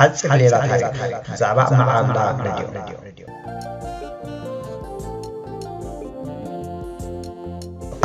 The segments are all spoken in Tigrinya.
ሓጺር ሌላ ታሪኽ ብዛዕባ ኣመዓብላ ሬድዮ።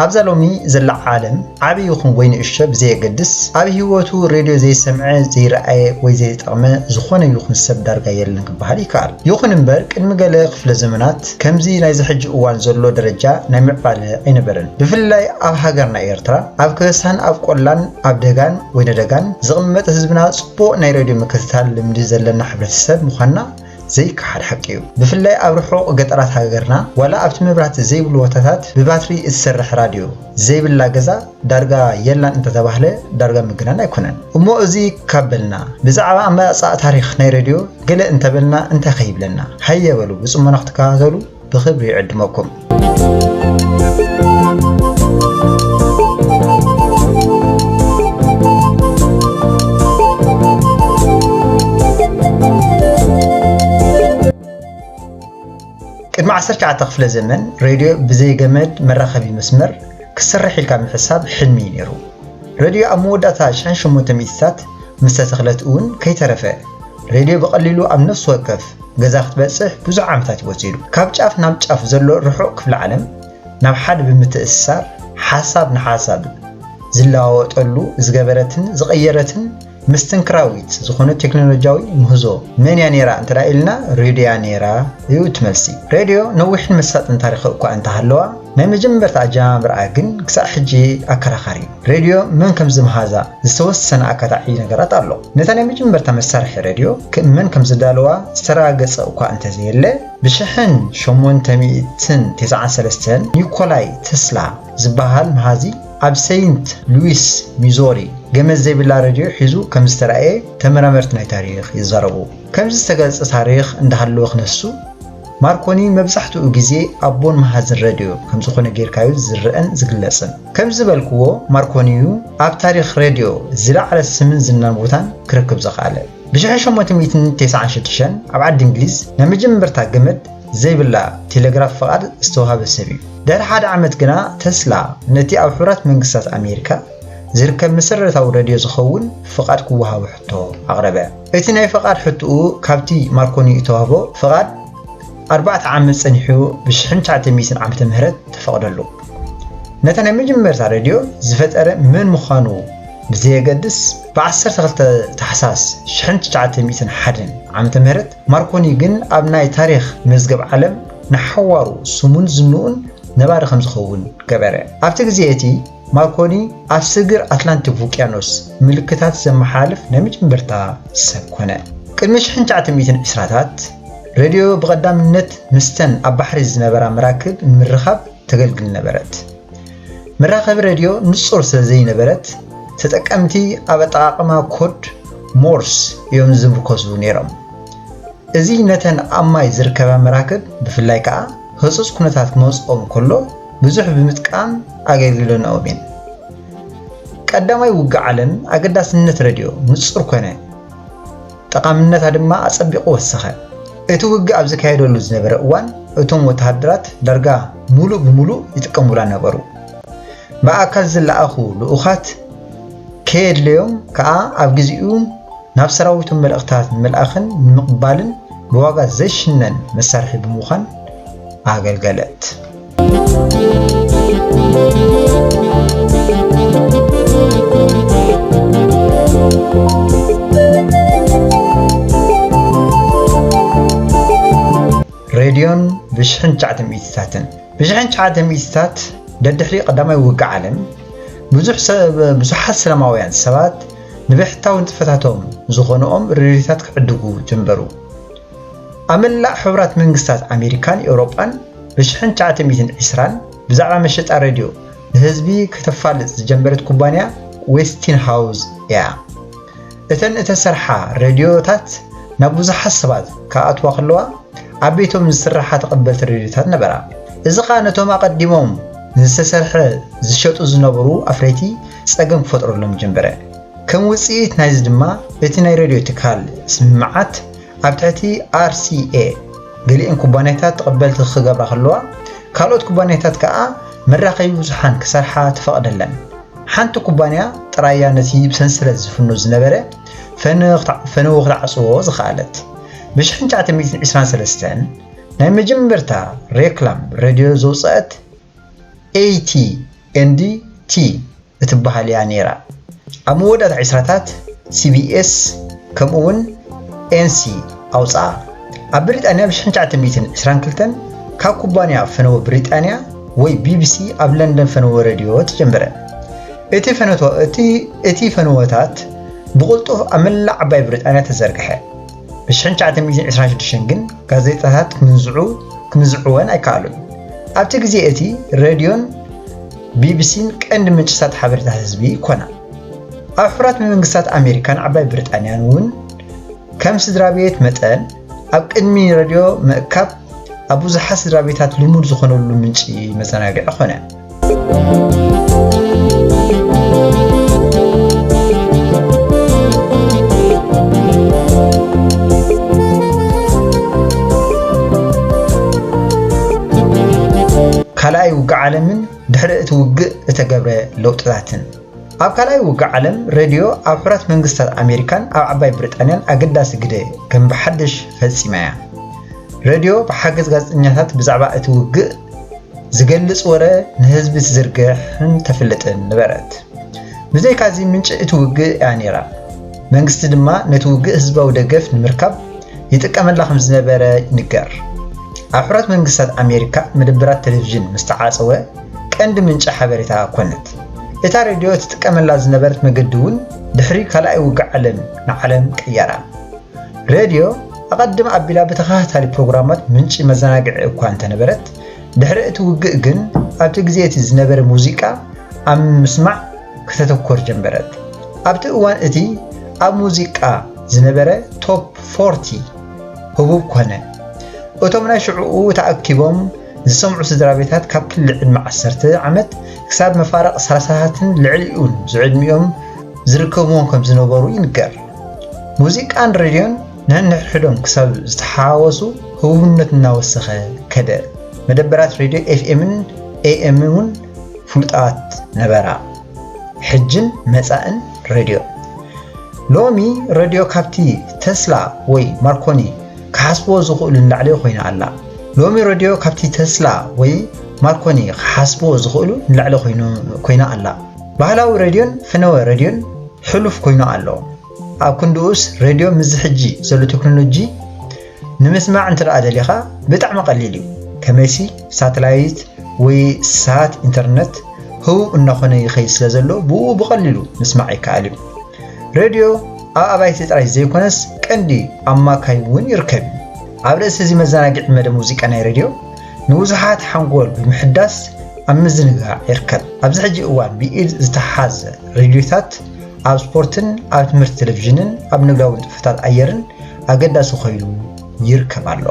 ኣብዛ ሎሚ ዘላ ዓለም ዓቢ ይኹን ወይ ንእሽቶ ብዘየገድስ ኣብ ህይወቱ ሬድዮ ዘይሰምዐ፣ ዘይረኣየ ወይ ዘይጠቕመ ዝኾነ ይኹን ሰብ ዳርጋ የለን ክበሃል ይከኣል። ይኹን እምበር ቅድሚ ገለ ክፍለ ዘመናት ከምዚ ናይዚ ሕጂ እዋን ዘሎ ደረጃ ናይ ምዕባለ ኣይነበረን። ብፍላይ ኣብ ሃገርና ኤርትራ ኣብ ከበሳን ኣብ ቆላን ኣብ ደጋን ወይ ነደጋን ዝቕመጥ ህዝብና ጽቡቕ ናይ ሬድዮ ምክትታል ልምዲ ዘለና ሕብረተሰብ ምዃንና ዘይከሓድ ሓቂ እዩ። ብፍላይ ኣብ ርሑቕ ገጠራት ሃገርና ዋላ ኣብቲ መብራህቲ ዘይብሉ ቦታታት ብባትሪ እትሰርሕ ራድዮ ዘይብላ ገዛ ዳርጋ የላን እንተተባህለ ዳርጋ ምግናን ኣይኮነን። እሞ እዚ ካብ በልና ብዛዕባ ኣመጻጽኣ ታሪኽ ናይ ሬድዮ ገለ እንተበልና እንታይ ከይብለና? ሃየ በሉ ብጽሞና ክትከታተሉ ብኽብሪ ይዕድመኩም። ቅድሚ ዓሰርተ ትሽዓተ ክፍለ ዘመን ሬድዮ ብዘይ ገመድ መራኸቢ መስመር ክትሰርሕ ኢልካ ምሕሳብ ሕልሚ እዩ ነይሩ። ሬድዮ ኣብ መወዳእታ ሽሕን ሸሞንተ ሚእትታት ምስ ተተኽለት እውን ከይተረፈ ሬድዮ ብቐሊሉ ኣብ ነፍሲ ወከፍ ገዛ ክትበጽሕ ብዙሕ ዓመታት እዩ ወሲዱ። ካብ ጫፍ ናብ ጫፍ ዘሎ ርሑቕ ክፍለ ዓለም ናብ ሓደ ብምትእስሳር ሓሳብ ንሓሳብ ዝለዋወጠሉ ዝገበረትን ዝቐየረትን ምስትንክራዊት ዝኾነ ቴክኖሎጂያዊ ምህዞ መን እያ ነይራ እንተ ኢልና ሬድዮ እያ ነይራ እዩ እቲ መልሲ። ሬድዮ ነዊሕን መሳጥን ታሪኽ እኳ እንተሃለዋ ናይ መጀመርታ ኣጀማምርኣ ግን ክሳዕ ሕጂ ኣከራኻሪ እዩ። ሬድዮ መን ከም ዝመሃዛ ዝተወሰነ ኣካታዒ ነገራት ኣሎ። ነታ ናይ መጀመርታ መሳርሒ ሬድዮ መን ከም ዘዳለዋ ዝተረጋገጸ እኳ እንተዘየለ ብሽሕን ሸሞንተ ሚእትን ተስዓን ሰለስተን ኒኮላይ ተስላ ዝበሃል መሃዚ ኣብ ሰይንት ሉዊስ ሚዞሪ ገመድ ዘይብላ ሬድዮ ሒዙ ከም ዝተራእየ ተመራመርቲ ናይ ታሪኽ ይዛረቡ። ከምዚ ዝተገልጸ ታሪኽ እንዳሃለወ ክነሱ ማርኮኒ መብዛሕትኡ ግዜ ኣቦን መሃዝን ሬድዮ ከም ዝኾነ ጌርካዩ ዝረአን ዝግለጽን። ከም ዝበልክዎ ማርኮኒዩ ኣብ ታሪኽ ሬድዮ ዝለዓለ ስምን ዝናን ቦታን ክረክብ ዝኸኣለ። ብ ሽሕን ሸሞንተ ሚእትን ተስዓን ሽዱሽተን ኣብ ዓዲ እንግሊዝ ናይ መጀመርታ ገመድ ዘይብላ ቴሌግራፍ ፍቓድ ዝተዋህበ ሰብ እዩ። ድሕሪ ሓደ ዓመት ግና ተስላ ነቲ ኣብ ሕቡራት መንግስታት ኣሜሪካ ዝርከብ መሰረታዊ ሬድዮ ዝኸውን ፍቓድ ክወሃቦ ሕቶ ኣቕረበ። እቲ ናይ ፍቓድ ሕቶኡ ካብቲ ማርኮኒ እተዋህቦ ፍቓድ ኣርባዕተ ዓመት ጸኒሑ ብ ሽሕን ትሽዓተ ሚእትን ዓመተ ምህረት ተፈቕደሉ። ነታ ናይ መጀመርታ ሬድዮ ዝፈጠረ መን ምዃኑ ብዘየገድስ ብ ዓሰርተ ክልተ ታሕሳስ ሽሕን ትሽዓተ ሚእትን ሓደን ዓመተ ምህረት ማርኮኒ ግን ኣብ ናይ ታሪኽ መዝገብ ዓለም ንሓዋሩ ስሙን ዝንኡን ነባሪ ከም ዝኸውን ገበረ። ኣብቲ ግዜ እቲ ማርኮኒ ኣብ ስግር ኣትላንቲክ ውቅያኖስ ምልክታት ዘመሓላልፍ ናይ መጀመርታ ሰብ ኮነ። ቅድሚ ሽሕን ትሽዓተ ሚእትን ዕስራታት ሬድዮ ብቐዳምነት ምስተን ኣብ ባሕሪ ዝነበራ መራክብ ንምርኻብ ተገልግል ነበረት። መራኸቢ ሬድዮ ንጹር ስለ ዘይነበረት ተጠቀምቲ ኣብ ኣጠቓቕማ ኮድ ሞርስ እዮም ዝምርኮሱ ነይሮም። እዚ ነተን ኣብ ማይ ዝርከባ መራክብ ብፍላይ ከኣ ህጹጽ ኩነታት ክመጽኦም ከሎ ብዙሕ ብምጥቃም ኣገልጊለናኦም እየን። ቀዳማይ ውግእ ዓለም ኣገዳስነት ሬድዮ ንጹር ኮነ፣ ጠቓምነታ ድማ ኣጸቢቑ ወሰኸ። እቲ ውግእ ኣብ ዝካየደሉ ዝነበረ እዋን እቶም ወተሃደራት ዳርጋ ሙሉእ ብሙሉእ ይጥቀሙላ ነበሩ። ብኣካል ዝለኣኹ ልኡኻት ከየድለዮም ከኣ ኣብ ግዚኡ ናብ ሰራዊቶም መልእኽታት ንምልኣኽን ንምቕባልን ብዋጋ ዘይሽነን መሳርሒ ብምዃን ኣገልገለት። ሬድዮን ብሽሕን ትሽዓተ ሚእትታትን ብሽሕን ትሽዓተ ሚእትታት ደድሕሪ ቀዳማይ ውግእ ዓለም ብዙሕ ሰብ ብዙሓት ሰላማውያን ሰባት ንብሕታዊ ንጥፈታቶም ዝኾነኦም ሬድዮታት ክዕድጉ ጀመሩ። ኣብ መላእ ሕቡራት መንግስታት ኣሜሪካን ኤውሮጳን ብሽሕን ትሽዓተ ሚእትን ዕስራን ብዛዕባ መሸጣ ሬድዮ ንህዝቢ ከተፋልጥ ዝጀመረት ኩባንያ ዌስቲንሃውዝ እያ። እተን እተሰርሓ ሬድዮታት ናብ ብዙሓት ሰባት ክኣትዋ ከለዋ ኣብ ቤቶም ዝስርሓ ተቐበልቲ ሬድዮታት ነበራ። እዚ ኸኣ ነቶም ኣቐዲሞም ንዝተሰርሐ ዝሸጡ ዝነበሩ ኣፍረይቲ ጸገም ክፈጥረሎም ጀመረ። ከም ውጽኢት ናይዚ ድማ እቲ ናይ ሬድዮ ትካል ስምምዓት ኣብ ትሕቲ ኣር ሲ ኤ ገሊኤን ኩባንያታት ተቐበልቲ ክገብራ ከለዋ ካልኦት ኩባንያታት ከኣ መራኸቢ ብዙሓን ክሰርሓ ተፈቕደለን። ሓንቲ ኩባንያ ጥራያ ነቲ ብሰንሰለት ዝፍኖ ዝነበረ ፈነወ ክትዓጽዎ ዝኸኣለት። ብ ሽሕን ትሽዓተ ሚእትን ዕስራን ሰለስተን ናይ መጀመርታ ሬክላም ሬድዮ ዘውፅአት ኤ ቲ ኤንድ ቲ እትበሃል እያ ነይራ። ኣብ መወዳእታ ዕስራታት ሲ ቢ ኤስ ከምኡ እውን ኤን ሲ ኣውፅኣ። ኣብ ብሪጣንያ ብ ሽሕን ትሽዓተ ሚእትን ዕስራን ክልተን ካብ ኩባንያ ፈነወ ብሪጣንያ ወይ ቢ ቢ ሲ ኣብ ለንደን ፈነወ ሬድዮ ተጀመረ። እቲ ፈነቶ-፣ እቲ፣ እቲ ፈነወታት ብቕልጡፍ ኣብ መላእ ዓባይ ብሪጣንያ ተዘርግሐ። ብ ሽሕን ትሽዓተ ሚእትን ዕስራን ሽዱሽተን ግን ጋዜጣታት ክምንዝዑ፣ ክምንዝዕወን ኣይከኣሉን። ኣብቲ ግዜ እቲ ሬድዮን ቢ ቢ ሲን ቀንዲ ምንጭታት ሓበሬታ ህዝቢ ኮና። ኣብ ሕቡራት መንግስታት ኣሜሪካን ዓባይ ብሪጣንያን እውን ከም ስድራ ቤት መጠን ኣብ ቅድሚ ሬድዮ ምእካብ ኣብ ብዙሓት ስድራ ቤታት ልሙድ ዝኾነሉ ምንጪ መዘናግዒ ኾነ። ካልኣይ ውግእ ዓለምን ድሕሪ እቲ ውግእ እተገብረ ለውጥታትን። ኣብ ካልኣይ ውግእ ዓለም ሬድዮ ኣብ ሕቡራት መንግስታት ኣሜሪካን ኣብ ዓባይ ብሪጣንያን ኣገዳሲ ግደ ከም ብሓድሽ ፈጺማ እያ። ሬድዮ ብሓገዝ ጋዜጠኛታት ብዛዕባ እቲ ውግእ ዝገልጽ ወረ ንህዝቢ ትዝርግሕን ተፍልጥን ነበረት። ብዘይካዚ ምንጪ እቲ ውግእ እያ ነይራ። መንግስቲ ድማ ነቲ ውግእ ህዝባዊ ደገፍ ንምርካብ ይጥቀመላ ከም ዝነበረ ይንገር። ኣብ ሕቡራት መንግስታት ኣሜሪካ መደበራት ቴሌቪዥን ምስ ተዓጸወ ቀንዲ ምንጪ ሓበሬታ ኮነት። እታ ሬድዮ እትጥቀመላ ዝነበረት መገዲ እውን ድሕሪ ካልኣይ ውግእ ዓለም ንዓለም ቀየራ። ሬድዮ ኣቐድም ኣቢላ ብተኸታታሊ ፕሮግራማት ምንጪ መዘናግዒ እኳ እንተነበረት፣ ድሕሪ እቲ ውግእ ግን ኣብቲ ግዜ እቲ ዝነበረ ሙዚቃ ኣብ ምስማዕ ከተተኮር ጀመረት። ኣብቲ እዋን እቲ ኣብ ሙዚቃ ዝነበረ ቶፕ ፎርቲ ህቡብ ኮነ። እቶም ናይ ሽዕኡ ተኣኪቦም ዝሰምዑ ስድራ ቤታት ካብ ክሊ ዕድመ ዓሰርተ ዓመት ክሳብ መፋርቕ ሰላሳታትን ልዕሊኡን ዝዕድሚኦም ዝርከብዎም ከም ዝነበሩ ይንገር። ሙዚቃን ሬድዮን ነንሕድሕዶም ክሳብ ዝተሓዋወሱ ህቡብነት እናወሰኸ ከደ። መደበራት ሬድዮ ኤፍ ኤምን ኤ ኤምን እውን ፍሉጣት ነበራ። ሕጅን መጻእን ሬድዮ። ሎሚ ሬድዮ ካብቲ ተስላ ወይ ማርኮኒ ክሓስብዎ ዝኽእሉ ንላዕሊ ኮይና ኣላ። ሎሚ ሬድዮ ካብቲ ተስላ ወይ ማርኮኒ ክሓስብዎ ዝኽእሉ ንላዕሊ ኮይኑ-፣ ኮይና ኣላ። ባህላዊ ሬድዮን ፈነወ ሬድዮን ሕሉፍ ኮይኑ ኣሎ። ኣብ ክንድኡስ ሬድዮ ምስዚ ሕጂ ዘሎ ቴክኖሎጂ ንምስማዕ እንተ ደኣ ደሊኻ ብጣዕሚ ቀሊል እዩ። ከመይሲ ሳተላይት ወይ ሳት ኢንተርነት ህቡብ እናኾነ ይኸይድ ስለ ዘሎ ብኡ ብቐሊሉ ምስማዕ ይከኣል እዩ። ሬድዮ ኣብ ኣባይቲ ጥራይ ዘይኮነስ ቀንዲ ኣማካይ እውን ይርከብ እዩ። ኣብ ርእሲ እዚ መዘናግዒ መደብ ሙዚቃ ናይ ሬድዮ ንብዙሓት ሓንጎል ብምሕዳስ ኣብ ምዝንጋዕ ይርከብ። ኣብዚ ሕጂ እዋን ብኢድ ዝተሓዘ ሬድዮታት ኣብ ስፖርትን ኣብ ትምህርቲ ቴሌቪዥንን ኣብ ንግዳዊ ንጥፈታት ኣየርን ኣገዳሲ ኮይኑ ይርከብ ኣሎ።